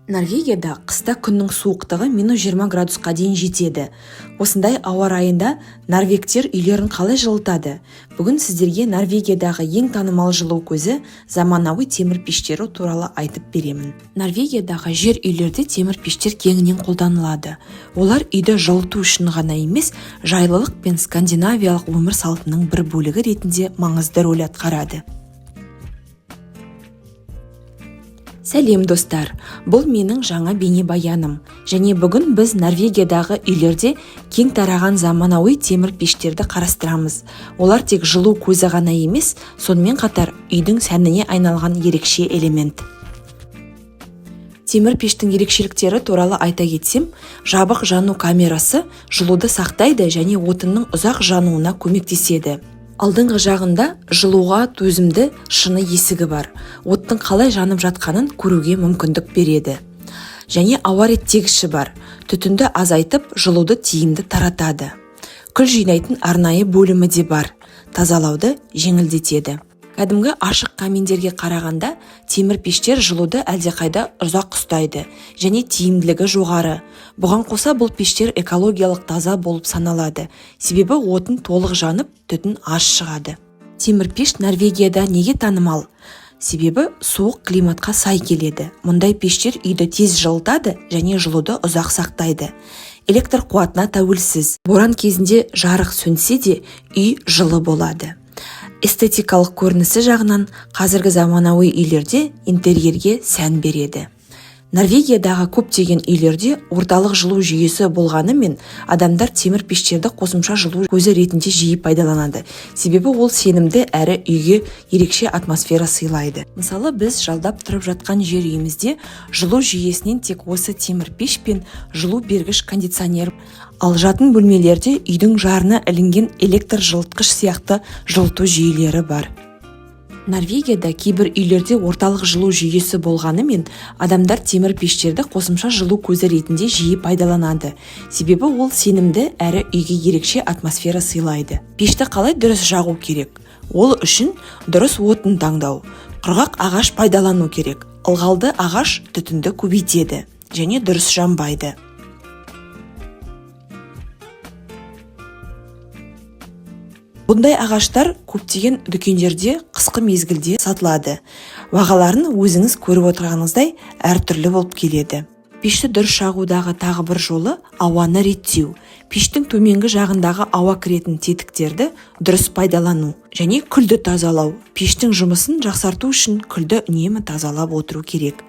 Норвегияда қыста күннің суықтығы -20 градусқа дейін жетеді. Осындай ауа райында норвегтер үйлерін қалай жылытады? Бүгін сіздерге Норвегиядағы ең танымал жылу көзі заманауи темір пештері туралы айтып беремін. Норвегиядағы жер үйлерде темір пештер кеңінен қолданылады. Олар үйді жылыту үшін ғана емес, жайлылық пен скандинавиялық өмір салтының бір бөлігі ретінде маңызды рөл атқарады. Сәлем, достар! Бұл менің жаңа бейнебаяным. Және бүгін біз Норвегиядағы үйлерде кең тараған заманауи темір пештерді қарастырамыз. Олар тек жылу көзі ғана емес, сонымен қатар үйдің сәніне айналған ерекше элемент. Темір пештің ерекшеліктері туралы айта кетсем, жабық жану камерасы жылуды сақтайды және отынның ұзақ жануына көмектеседі. Алдыңғы жағында жылуға төзімді шыны есігі бар. Оттың қалай жанып жатқанын көруге мүмкіндік береді. Және ауа реттегіші бар. Түтінді азайтып, жылуды тиімді таратады. Күл жинайтын арнайы бөлімі де бар. Тазалауды жеңілдетеді. Кәдімгі ашық каминдерге қарағанда темір пештер жылуды әлдеқайда ұзақ ұстайды және тиімділігі жоғары. Бұған қоса бұл пештер экологиялық таза болып саналады, себебі отын толық жанып, түтін аз шығады. Темір пеш Норвегияда неге танымал? Себебі суық климатқа сай келеді. Мұндай пештер үйді тез жылытады және жылуды ұзақ сақтайды. Электр қуатына тәуелсіз. Боран кезінде жарық сөнсе де үй жылы болады. Эстетикалық көрінісі жағынан қазіргі заманауи үйлерде интерьерге сән береді. Норвегиядағы көптеген үйлерде орталық жылу жүйесі болғанымен, адамдар темір пештерді қосымша жылу көзі ретінде жиі пайдаланады. Себебі ол сенімді әрі үйге ерекше атмосфера сыйлайды. Мысалы, біз жалдап тұрып жатқан жер үйімізде жылу жүйесінен тек осы темір пеш пен жылу бергіш кондиционер, ал жатын бөлмелерде үйдің жарына ілінген электр жылытқыш сияқты жылыту жүйелері бар. Норвегияда кейбір үйлерде орталық жылу жүйесі болғанымен, адамдар темір пештерді қосымша жылу көзі ретінде жиі пайдаланады. Себебі ол сенімді әрі үйге ерекше атмосфера сыйлайды. Пешті қалай дұрыс жағу керек? Ол үшін дұрыс отын таңдау, құрғақ ағаш пайдалану керек. Ылғалды ағаш түтінді көбейтеді және дұрыс жанбайды. Бұндай ағаштар көптеген дүкендерде қысқы мезгілде сатылады. Бағаларын өзіңіз көріп отырғаныңыздай әртүрлі болып келеді. Пешті дұрыс жағудағы тағы бір жолы ауаны реттеу. Пештің төменгі жағындағы ауа кіретін тетіктерді дұрыс пайдалану және күлді тазалау. Пештің жұмысын жақсарту үшін күлді үнемі тазалап отыру керек.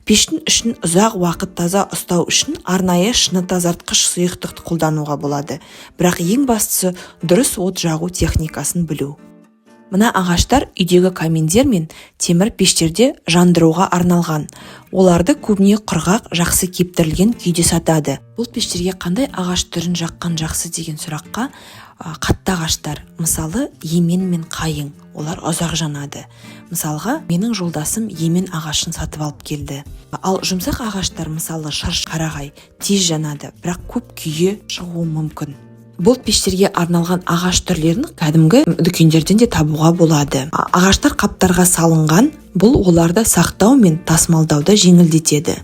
Пештің ішін ұзақ уақыт таза ұстау үшін арнайы шыны тазартқыш сұйықтықты қолдануға болады. Бірақ ең бастысы дұрыс от жағу техникасын білу. Мына ағаштар үйдегі каминдер мен темір пештерде жандыруға арналған. Оларды көбіне құрғақ, жақсы кептірілген күйде сатады. Бұл пештерге қандай ағаш түрін жаққан жақсы деген сұраққа қатты ағаштар, мысалы емен мен қайың, олар ұзақ жанады. Мысалға, менің жолдасым емен ағашын сатып алып келді. Ал жұмсақ ағаштар, мысалы шырш, қарағай, тез жанады, бірақ көп күйе шығуы мүмкін. Бұл пештерге арналған ағаш түрлерін кәдімгі дүкендерден де табуға болады. Ағаштар қаптарға салынған, бұл оларды сақтау мен тасымалдауды жеңілдетеді.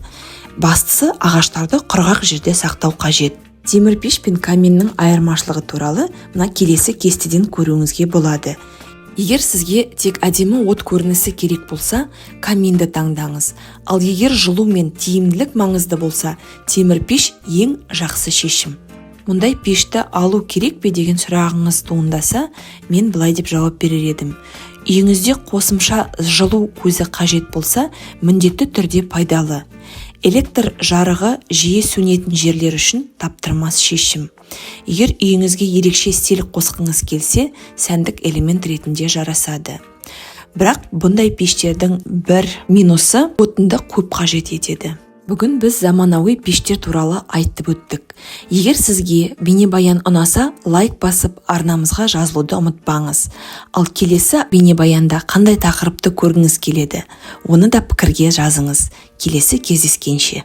Бастысы ағаштарды құрғақ жерде сақтау қажет. Темір пеш пен каминнің айырмашылығы туралы мына келесі кестеден көруіңізге болады. Егер сізге тек әдемі от көрінісі керек болса, каминді таңдаңыз. Ал егер жылу мен тиімділік маңызды болса, темір пеш ең жақсы шешім. Мұндай пешті алу керек пе деген сұрағыңыз туындаса, мен былай деп жауап берер едім. Үйіңізде қосымша жылу көзі қажет болса, міндетті түрде пайдалы. Электр жарығы жиі сөнетін жерлер үшін таптырмас шешім. Егер үйіңізге ерекше стиль қосқыңыз келсе, сәндік элемент ретінде жарасады. Бірақ бұндай пештердің бір минусы отынды көп қажет етеді. Бүгін біз заманауи пештер туралы айтып өттік. Егер сізге бейнебаян ұнаса, лайк басып, арнамызға жазылуды ұмытпаңыз. Ал келесі бейнебаянда қандай тақырыпты көргіңіз келеді, оны да пікірге жазыңыз. Келесі кездескенше.